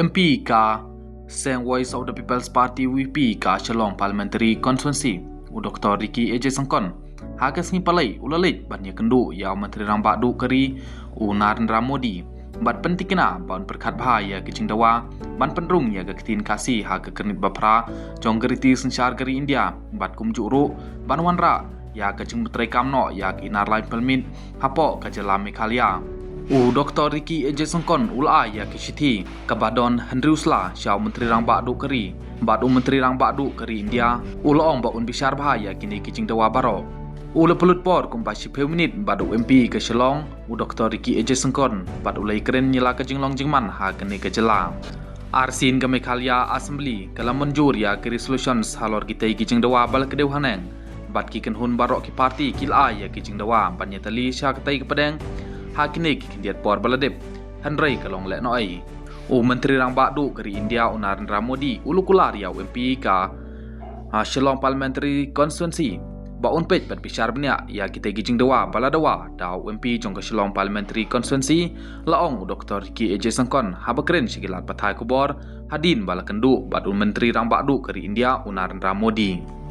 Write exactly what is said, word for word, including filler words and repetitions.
MP ka seng Voice of the People's Party, VP, ka Shillong Parliamentary Constituency, u Doctor Ricky A J Syngkon, ha ka sngi Palei u la leit ban ïakynduh ïa u Myntri Rangbah Duh ka ri, u Narendra Modi, bad pyntikna ba un pyrkhat bha ïa ki jingdawa ban pynrung ïa ka ktien Khasi ha ka kyrnit ba phra jong ka riti synshar ka ri India, bad kumjuh ruh ban wanrah ïa ka jingpyntreikam noh ïa ka Inner Line Permit hapoh ka jylla Meghalaya. U Doctor Ricky A J Syngkon u la ai ïa ka shithi kaba don hynriew sla sha u Myntri Rangbah Duh ka ri bad u Myntri Rangbah Duh ka ri India u la ong ba un bishar bha ïa kine ki jingdawa baroh. U la pynlut por kumba shiphew minit bad u MP ka Shillong, u Doctor Ricky A J Syngkon, bad u la ïakren ïa la ka jinglong jingman ha kane ka jylla. Arsien ka Meghalaya Assembly ka la mynjur ïa ki resolutions halor kitei ki jingdawa ba la kdew haneng, bad ki kynhun baroh ki party ki la ai ïa ki jingdawa ban ïatylli sha katei ka pdeng ha kine ki khyndiat por ba la dep, hynrei ka long lehnohei. U Myntri Rangbah Duh ka ri India, u Narendra Modi, u la kular ïa u MP ka, ah, Shillong Parliamentary Constituency ba un peit bad bishar bniah ïa kitei ki jingdawa ba la dawa da u MP jong ka Shillong Parliamentary Constituency, la ong u Doctor Ricky A J Syngkon haba kren sha ki lad pathai khubor hadien ba la kynduh bad u Myntri Rangbah Duh ka ri India, u Narendra Modi.